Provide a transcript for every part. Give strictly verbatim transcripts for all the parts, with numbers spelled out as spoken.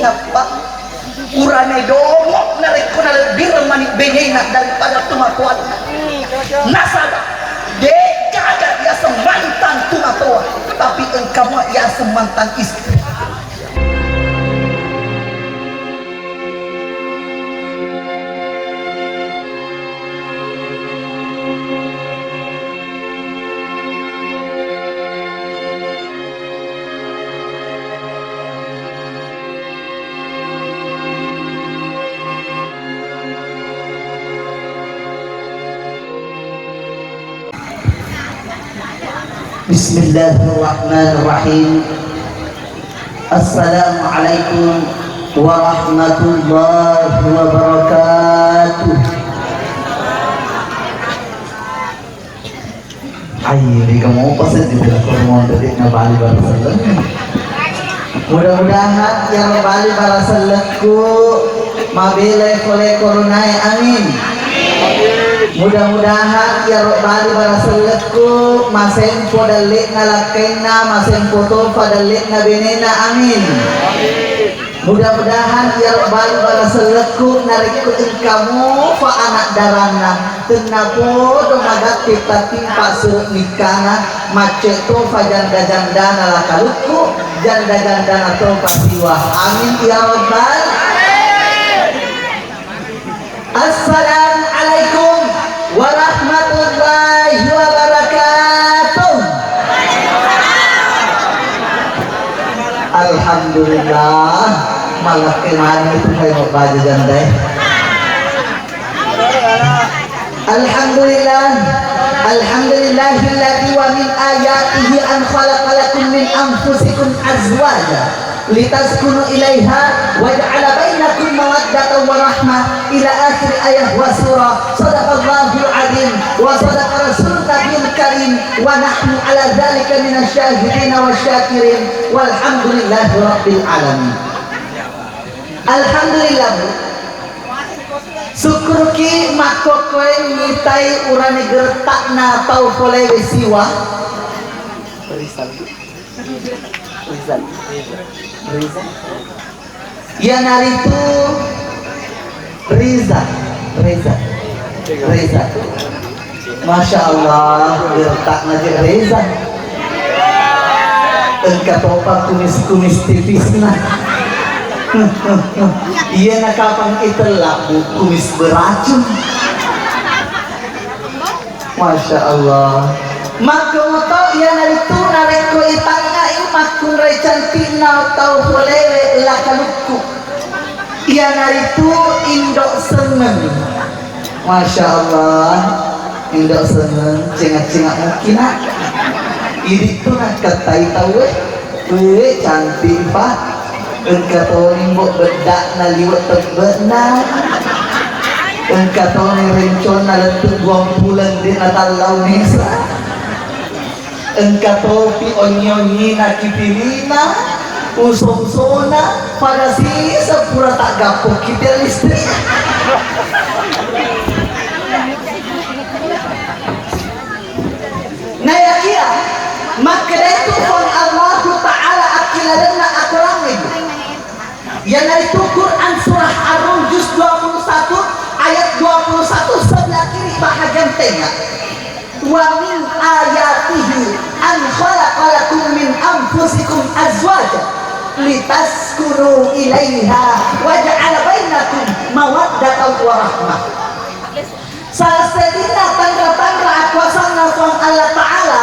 Nappa purane dongo narekko nalebbireng mani benena daripada tomatoanna. Nasaba de' gaga yaseng mantan tomatoa, tapi engka mua yaseng mantan istri. Bismillahirrahmanirrahim. Assalamualaikum warahmatullahi wabarakatuh. Ai, mega mopa seddi tu, ko monro de' nabali bara selleng. Mudah-mudahan iyaro bali bara sellekku mabela pole koronae, amin. Mudah-mudahan iyaro bali bara sellekku masempo dalle'na lakkainna, masempo tofa dalle'na benena, amin. Mudah-mudahan iyaro bali bara sellekku narekko engka mofa anak daranna, tennapodo magatti tattimpa suro nikkana, macce tofa janda-jandana lakalukku, janda-jandana tofa siwa. Amin ya rabbal. Assalamualaikum warahmatullahi wabarakatuh. Alhamdulillah, malakkai mani itu kai mabbaja jandai. Alhamdulillah, alhamdulillahilladzi wa min ayatihi an khalaqa lakum min anfusikum azwaja litaskunu ilaiha wa ja'ala bainakum mawaddatan wa rahmah, ila akhir ayah wa surah. Sadaqallahul azim wa sadaqa rasul nabiyul karim wa nahnu ala dzalika minasy syahidina wasy syakirin walhamdulillahi rabbil alamin. Alhamdulillah, Bu. Sukkuruki makkokkoe mitai urane geretta'na tau polewe siwa. Rizal. Rizal. Rizal. Iyanaritu Reza, Reza, Reza. Masya Allah, letakna je Reza. Engka topa kumis-kumis tipisna. Iya na kapang itella, Bu, kumis beracun. Masya Allah. Makkomoto iyanaritu narekko itangngai makkunrai cantikna tau polewe lakalukku. Iyanaritu indo sengeng. Masya Allah. Indo sengeng, cenga-cenga mukina. Idi tu nakkatai tauwe. Wé, cantik, Pak. Engka toni, Mbok, beddakna liweq tebbeqna. Engka toni renconna lettuq duang puleng deq natallau mesa. Engka topi onyi-onyina kipirina, uso-usona, pada siseng pura taggappo kitel listrik. Nayakiya makkedai tu Puang Allahu Ta'ala akkilalenna akorangnge, iyanaritu Quran surah Ar-Rum juz dua puluh satu ayat dua puluh satu sebelah kiri bahagian tengah. Wa min ayatihi an khalaqa lakum min anfusikum azwaja litaskunu ilaiha wa ja'ala bainakum mawaddatan wa rahmah. Salah sedinna tanra-tanra akuasanna Puang Allah Ta'ala,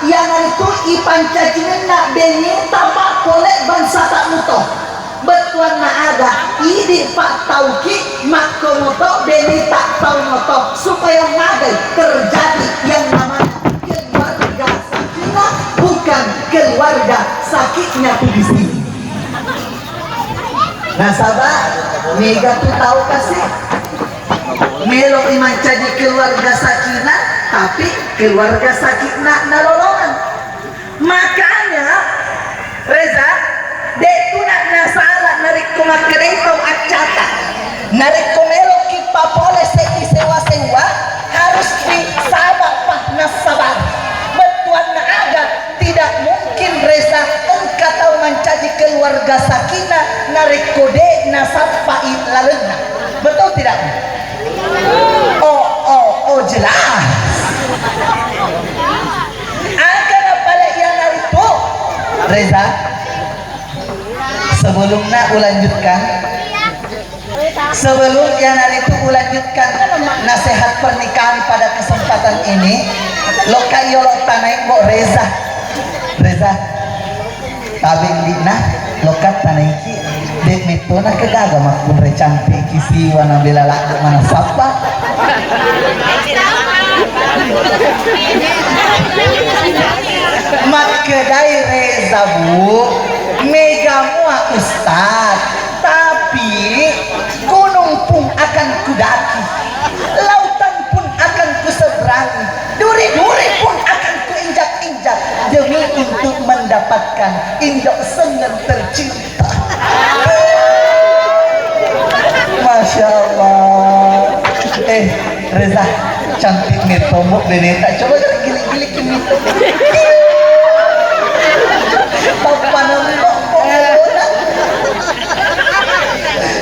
iyanaritu ipancajingenna beneta pole bangsata muto. Bettuanna aga, idi pattauki makkomoto beneta tau moto, supaya magai terjadi yang namanya keluarga sakinah, bukan keluarga sakitnya tu di sini. Nasaba mega tu tau kasi. Melo'i mancaji keluarga sakinah, tapi keluarga sakinah nalolongeng. Makanya, Reza, de'tu na nasala narekko makkedai tau accata. Narekko melo'ki papole seddi sewa-sewa, haruspi saba'pa nassabar. Bettuanna aga, tidak mungkin, Reza, engka tau mancaji keluarga sakinah narekko Reza, sebelumnya ulanjutkan, sebelum iyanaritu ulanjutkan nasihat pernikahan pada kesempatan ini, lokka yolo tanai Mbok Reza. Reza, tabeng dina lokka tanaiki, de' metto na kegaga makkunrai cantik ki siwa na bela ladde mana sappa. Makkedai Reza, Bu, mega mua Ustaz, tapi gunung pun akan kudaki, lautan pun akan kuseberangi, duri-duri pun akan kuinjak-injak demi untuk mendapatkan injak sengen tercinta. Masya Allah. Eh, Reza, cantik nih tombok Beneta. Coba dong gilik-gilik ini. Papan tombok.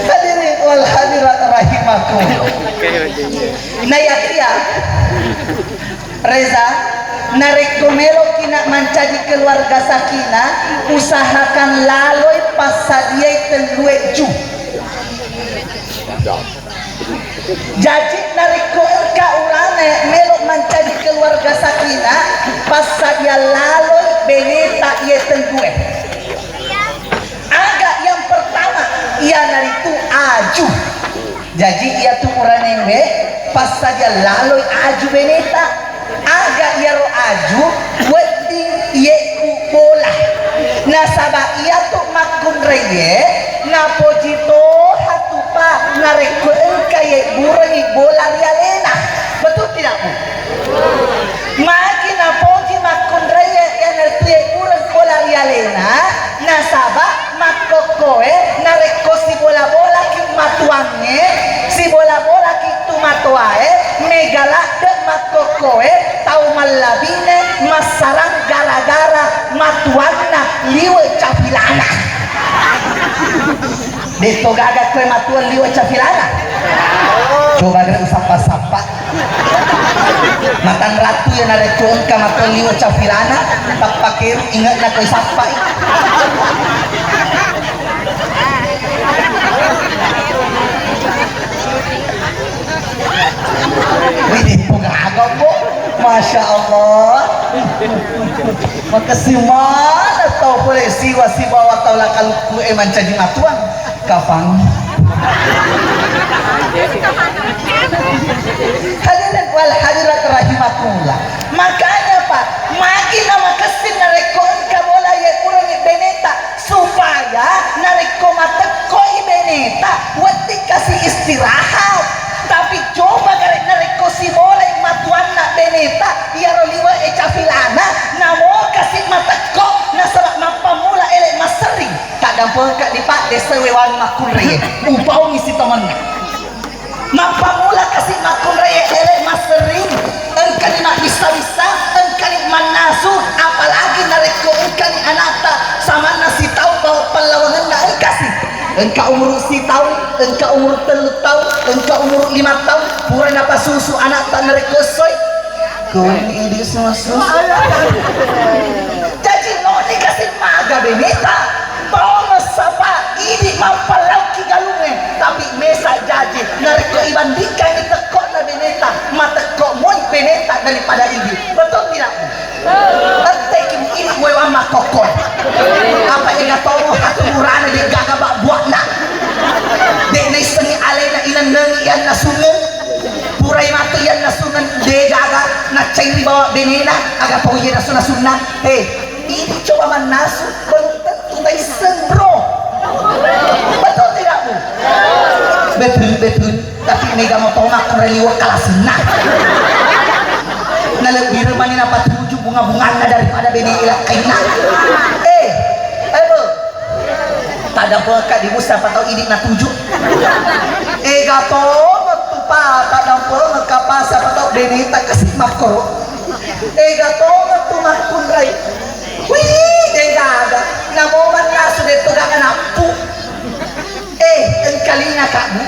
Hadirin wal hadirat rahimakum. Nah, ya, iya. Reza, narekko meloki na mancaji keluarga sakinah, usahakan laloi passadiai tellue ju. Jaji, narekko engka urane melo mancaji keluarga sakinah, passadia laloi beneta iye tellue. Aga yang pertama, iyanaritu aju. Jaji, iyatu uranewe passadia laloi aju beneta. Aga iyaro aju? Wedding iyekku bola. Nasaba iyatu makkunraie napoji toha tupa narekko engka yebburengngi bola ri alena. Betul tidak, Bu? Magi napoji makkunraie iyanaritu yebbureng bola ri alena, nasaba makkokkoe narekko sibola-bolaki matuangnge, sibola-bolaki tu matoae, mega ladde makkokkoe tau mallabine massarang gara-gara matuanna liwe cafilana. Detto gaga koe matuang liwe cafilana. Coba gere usappa-sappa. Matan ratu ya narekko engka matuang liwe cafilana, tappakeru inge'na koe sappai. Wih, pengagam, Bu. Masya Allah. Makessing maneng tau pole siwa sibawa tau lakalukku e mancaji matuang. Kapang. Hadirin wal hadirat rahimakumullah. Makanya, Pak, magi na makessing narekko engka bola ye kurangi beneta. Supaya narekko matekkoi beneta, wedding kasi istirahat. Tapi coba gare narekko sibolai matuanna beneta, iyaro liwe e cafilana, namo kasi matekko, nasaba mappammula ele masserring. Taddampengka di Pak, dessa wewang makkunrai. Upaumi sitomenna. Mappammula kasi makkunrai ele masserring, engkani mabbissa-bissa, engkani mannasu, apalagi narekko engkani anatta samanna sitaung bawang pallawangenna engkasi. Engka umuru sitaung, engka umuru tellu taung, engka umuru lima taung, pura napasusu anatta narekko essoi. Kuni idi semua susu. Jaji noni kasi maga beneta. Tongeng sapa idi mappallauki galungnge, tapi mesa jaji narekko ibandingkangi tekko'na beneta, matekko moi beneta daripada idi. Betul tidak? Tetteki idi wewang makkokkoe. Apa ega tomo hatu murana de gaga bak buakna. De naissengi alena inennengi iyanna sungeng. Purai matu iyanna sungeng de gaga naccai ri bawang benena, aga tau iye nasu-nasunna. Eh, idi coba mannasu. Belum tentu taisseng, bro. Betul tidak, Bu? Betul, betul. Tapi mega motona kureliwa kalasinna. Nalebbireng mani napatuju bunga-bunganna daripada bene ilakkainna. Eh, eh, Bu. Taddampengekka di busa apa tau idi natuju. Ega to metu pa taddampengekka pasa apa tau beneta kasi makkoro. Ega to metu makkunrai. Wih, degaga. Namo mannasu detto gaga nappu. Eh, engkalinga kamu.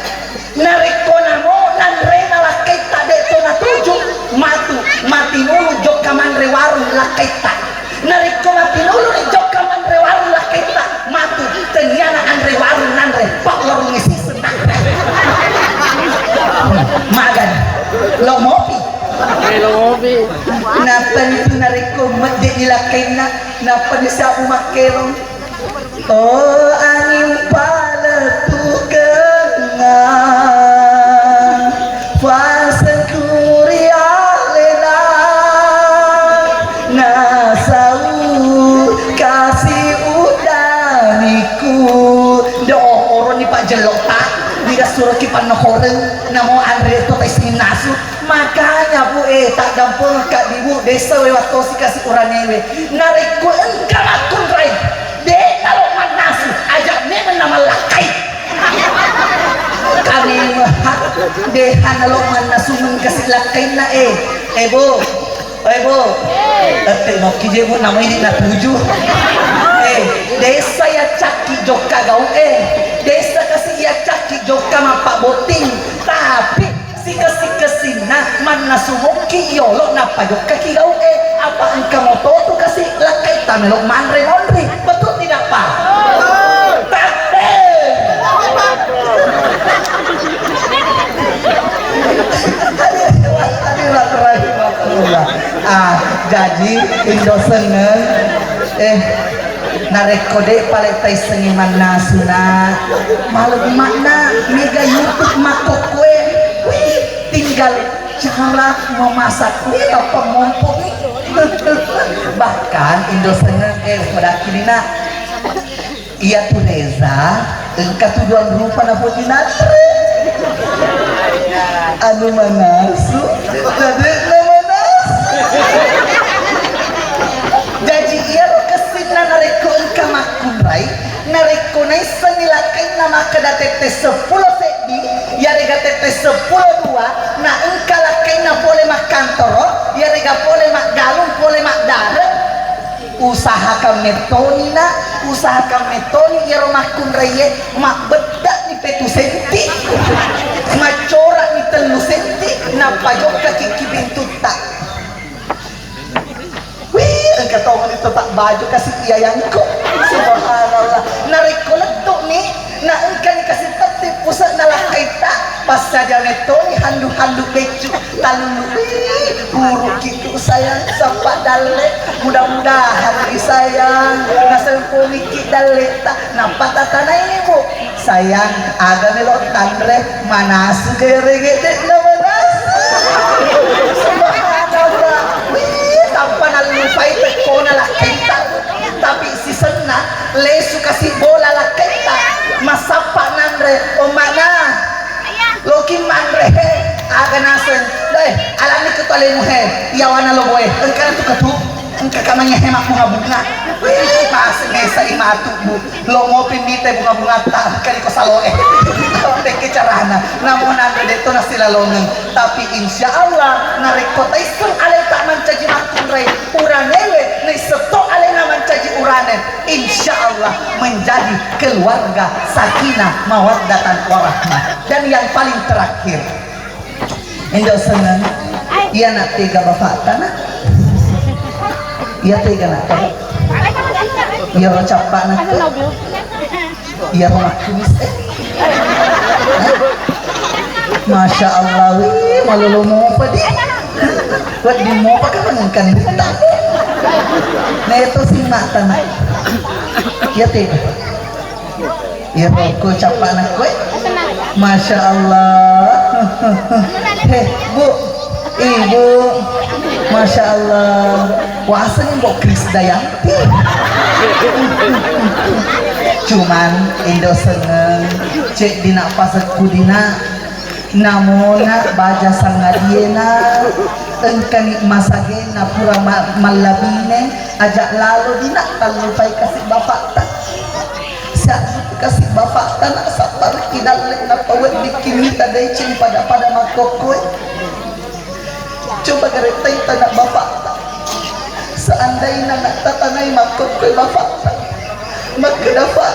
Narekko namo nanrena lakkaitta detto natuju, matu, matinulu jokka manre warung lakkaitta. Narekko matinulu ni jokka manre Lo mopi. Eh, lo mopi. Nappa nitu narekko medde ni lakkainna, nappa ni sabu makkelong. Oh, anging paletukengnga, fasenturi alena, nasau kasi udaniku. Do, oroni pajjello ta, diga suroki pannohoreng, namo anre to taising nasu. Makanya, Bu, eh, taddampengekka di, Bu, dessa we wattosi kasi uranewe. Narekko engka makkunrai, de' nalo mannasu, aja memeng namallakkai. Kami maha, deha nalo mannasu mengkasi lakkainna, eh. Eh, Bu. Eh, Bu. Tette nokki je, Bu, namai di natuju. Eh, dessa ya cakki jokka gau, eh. Dessa kasi ya cakki jokka mappa botting. Tapi Sikessi-kessinna mannasu mokki yolo nappa jokkaki gau'e. Apa engka mototu kasi lakkai tamelo manre monri. Betul tidak, Pak? Takbir. Hadirin rahimakumullah. Ah, jaji Indo sengeng, eh, narekko de' pale taissengi mannasuna, malemma'na mega YouTube makkokkoe. Wih, tinggal cara memasak. Wih, apa mompo nih. Bahkan Indo sengeng, eh, upadakki dina. Iya tu Reza, engka tujuan rupa na Puji Natre. Anu manasu, na de'na manasu. Jaji iyaro kessinna narekko engka makkunrai, narekko naissenni lakkainna makkeda tette seppulo seddi, yarega tette seppulo dua, na engka lakkainna pole makkantoro, yarega pole maggalung, pole maddareng, Usahakan mettoni, Nak, usahakan mettoni iyaro makkunraié mabbedde'ni pitu senti, maccora'ni tellu senti, nappa jokkaki ki pintutta. Wih, engka tongeng tetap baju kasi iya yangko. Subhanallah. Narekko lettu'ni, na engkani kasi tetti puse'na lakkaitta, passadia mettoni handu-handu beccu. Talului, buruki tu sayang, sappa dalle. Mudah-mudahan ki sayang, nasempomiki dalleta, nappa tatanaini, Bu. Sayang, aga melo tanre, manasu ke regede na manasu. Subhanallah. Wih, tappa nallupai tekkona lakkaitta. Tapi sisenna, lesu kasi bola lakkaitta. Masappa nanre, omana. Loki manre, he, aga naseng. Deh, alani ketualemu, he, yawana loboe. Engka tu ketu, engka kamanya he mabbunga-bunga. Wih, maseng esa imatu, Bu. Lo mopi mite bunga-bungatta, kali ko saloe. Peke carana, namo nanre detto nasilalongeng. Tapi insya Allah, narekko taisseng aleta mancaji makkunrai, uranewe, naisseng to alena mancaji urane. Insya Allah menjadi keluarga sakinah mawaddatan warahmah. Dan yang paling terakhir, Indo sengeng, iya nak tega bapakta, nak? Iya tega nak tega? Iya ro cappa nak tega? Iya ro makkumis, eh? Masya Allah, wih, malolo mopa di. Wedding mopa kan engkan. Neto sing mata, nak. Iya tega? Iya, ko cappa nakko, eh. Masya Allah. Heh, Bu. Ibu. Masya Allah. Waseng, Bu Krisdayanti. Cuman, Indo sengeng, cek dina pasekku dina. Namona baja sangadiena, engkani masagena pura ma-, mallabine, aja lalo dina tallupai kasi bapakta. Siajuku kasi bapakta, nasabbarki dalle, nappa weddikki mita deceng pada-pada makkokkoe. Coba garettaita nak bapakta. Seandaina nak tatanai makkokkoe bapakta. Makkeda, Pak,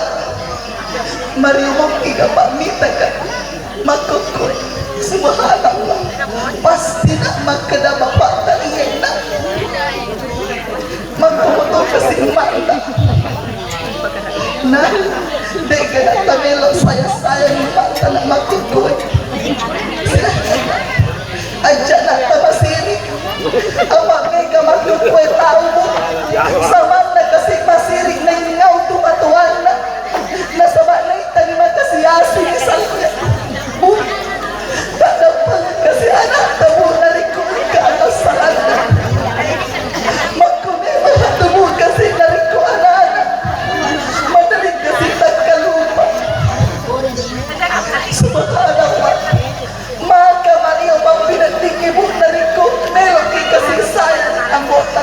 mariomokki ka, Pak, mitaka makkokkoe. Subhanallah. Pasti nak makkeda bapakta, iya nak. Makkomoto kasi mata. Nah, dega nak tamelo saya-saya ni mata nak makkokkoe. Ajjana tamasiri. Apa mega makkukue tau, Bu? Samanna kasi masiri nengau tu matuanna. Nasaba naitani makasi-asi misalnya. Bu, tak dapat kasi anak tabu dari kulika atas salanna. Makku memang tabu kasi dari ku anak-anak. Madari kasi tak kalupa. Subhanallah. Maka mario pappineddingngi Bu narekko meloki kasih sayang ambo'ta.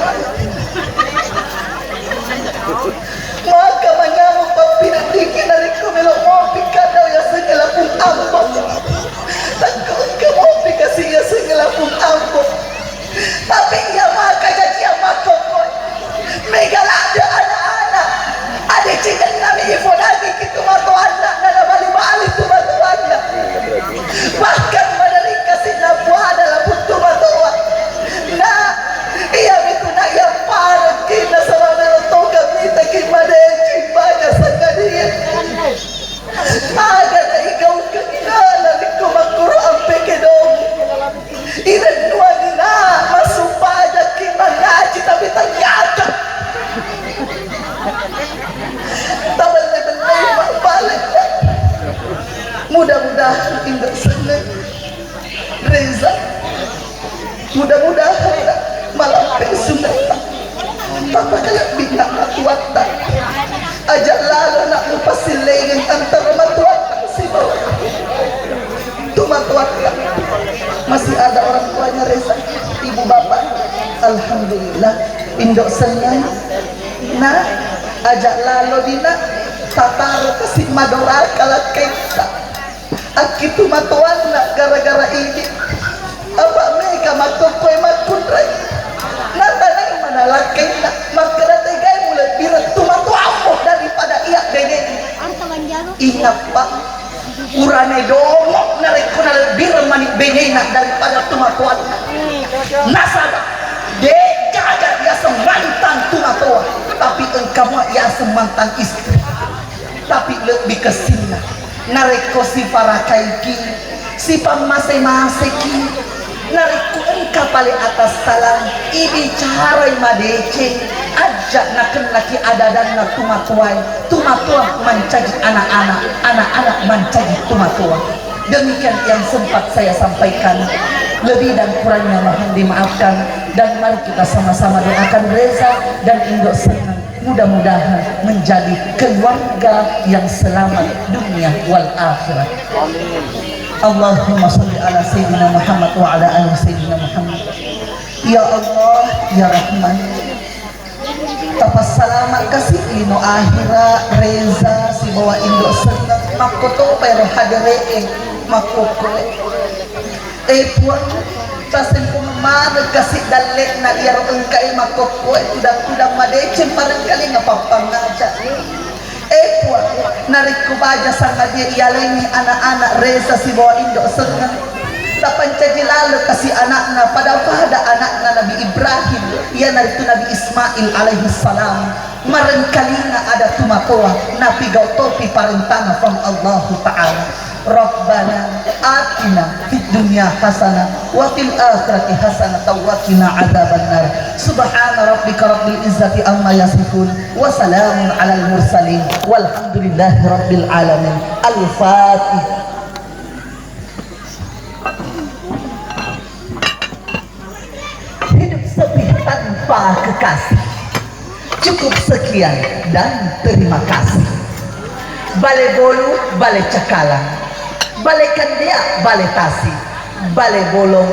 Maka manyameng pappineddingngi narekko melo mopi kadau yasengnge lapung ambo. Takko engka mopi kasih yasengnge lapung ambo. Tapi iya maka jaji iya makkokkoe. Mega ladde anak-anak. Ade cinnami ifodangi ki tu matoanna, nana bali-bali tu matoanna. Bahkan maderri kasi nabuada lapung tu matoa. Nah, iya mitu na iya parengki nasaba melo toga mitaki madeceng baja sangadia. Aga na igaukenna narekko makkoro ampe kedong. Irennuanina massumpajakki mangaji tapi ternyata tabelle-bellei mabbale. Mudah-mudahan Indo Senneng, Reza, mudah-mudahan malampe sunnata. Tapakalebbinna matuatta. Aja lalo nak mupasillengeng antara matuatta sibawa tu matuatta. Masih ada orang tuanya Reza, ibu bapak. Alhamdulillah, Indo Senneng. Nah, aja lalo dina tataro kasi madoraka lakkaitta. Akkitu matoanna gara-gara idi. Apa mega makkokkoe makkunrai. Natanai mana lakkainna makkeda tegai mulebbireng tu matoammu daripada iya beneni. Ingat Pak, urane dongo narekko nalebbireng mani benena daripada tu matoanna. Nasaba de gaga yaseng mantan tu matoa, tapi engka mua yaseng mantan istri. Tapi lebbi kessinna narekko sifarakaiki, sipammasei-maseiki, narekko engka pale atassalang, ibicarai madeceng, ajja nakennaki adadanna tumatuae, tumatoa mancaji anak-anak, anak-anak mancaji tumatoa. Demikian yang sempat saya sampaikan. Lebih dan kurangnya mohon dimaafkan, dan mari kita sama-sama doakan Reza dan Indo Senneng. Mudah-mudahan menjadi keluarga yang selamat dunia wal akhirat. Allahumma salli ala Sayyidina Muhammad wa ala ali Sayyidina Muhammad. Ya Allah, ya Rahman. Tapassalama kasi lino ahira Reza sibawa Indo Senneng makkotopa ero hadere'e makkokkoe. Eh Puang, tasempung maneng kasi dalle'na iyaro engkae makkokkoe tudang-tudang madeceng parengkalinga pappangaja. Eh Puang, narekko baja sangadie iyalengngi anak-anak Reza sibawa Indo Senneng, tapancaji lalo kasi anakna pada-pada anakna Nabi Ibrahim, iyanaritu Nabi Ismail alaihi salam. Marengkalinga ada tumatoa, napigau topi parentana Puang Allahu Ta'ala. Rabbana atina fid dunya hasanah wa fil akhirati hasanah wa qina adzabannar. Subhana rabbika rabbil izzati amma yasifun, wa salamun alal mursalin, walhamdulillahi rabbil alamin. Al-Fatihah. Hidup sepi tanpa kekasih. Cukup sekian dan terima kasih. Bale Bolu, Bale Cakalang, Bale Kandea, Bale Tasi, Bale Bolong,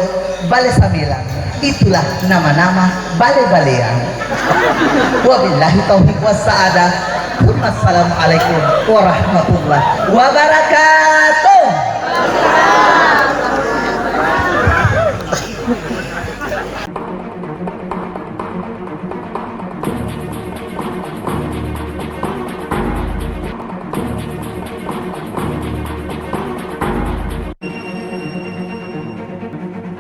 Bale Samelang. Itulah nama-nama bale-balean. Wabillahi taufiq wassa'adah. Assalamualaikum warahmatullahi wabarakatuh.